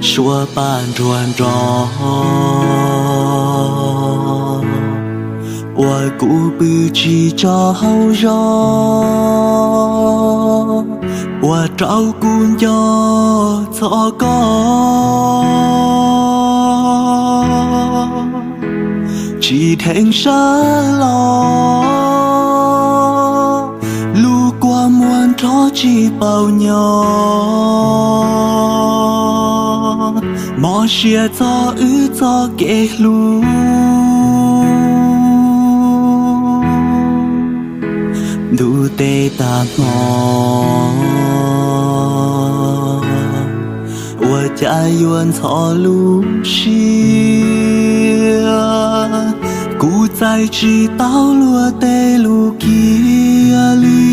Suav paj nruag nrog uas kuv pw tsis tsaug zog, ua rau kuv nco txog koj. Tsis dheev sawv los, lub kua muag nrog tsis paub nyob, mob siab txog wb txoj kev hlub. Ntuj tes tas hmo, ua cas yuav ntxhov lub siab. Kuv txais tsis tau luag tej lus kiag li.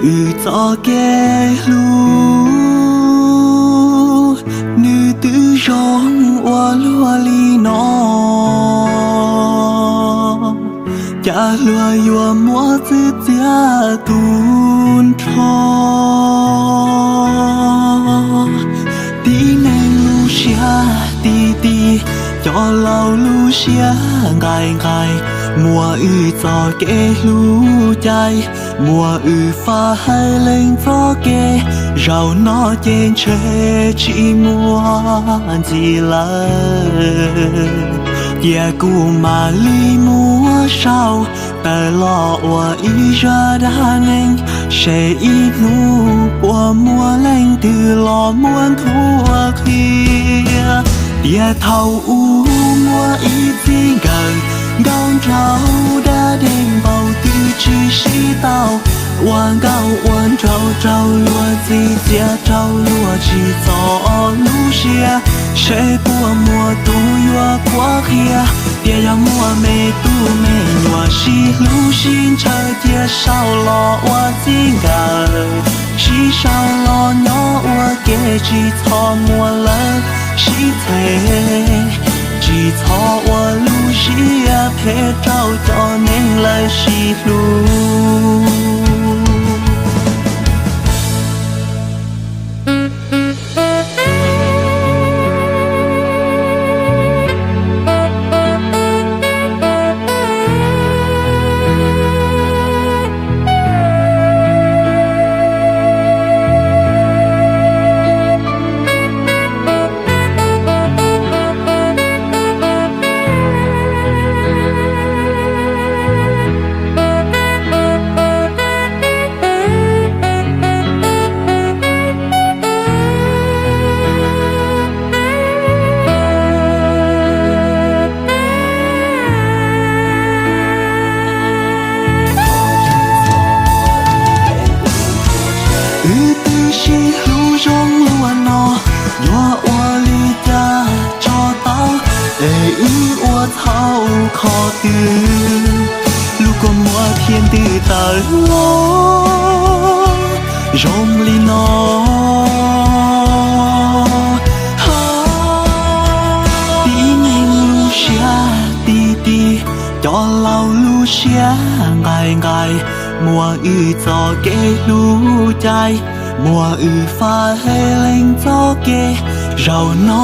Wb txoj kev hlub, nws twb zoo ua luaj li no. Cas luag yuav muab txwv txiav tu nrho. Tib neeg lub siab ti ti, cov laus lub siab nqaim nqaim. Muaj wb txoj kev hlub caij, muaj wb faj hawm leej txoj kev. Zaum no ces ntshe tsis muaj ntxiv lawm. Cia kuv mam li muab sau tawm los ua ib zaj dab neeg, seb ib hnub puas muaj leej twg los muab ntuas qhia. Tias thaum ub muaj ib txij nkawm, nkauj nraug dab deg npaum twg tsis sib tau. Ua nkauj ua nraug raug luag txim txiaj raug luag tsis txo lub siab. Seb puas muaj tus yuav qhuab qhia, tias yog muaj me tub me nyuam sib hlub sib ntshaw cia sau los ua txij nkawm, sib sau los nyob ua ke tsis txhob muaj lawv sib txhe, tsis txhob ua lub siab phem rau cov neeg lawv sib hlub. Wb twb sib hlub zoo luaj no, yuav ua li cas tso tau, es wb ua txhaum qhov twg, lub kua muag thiaj ntws tawm los zoo li no. Tib neeg lub siab ti ti, cov laus lub siab nqaim nqaim, muaj wb txoj kev hlub caij, muaj wb faj hawm leej txoj kev. Zaum no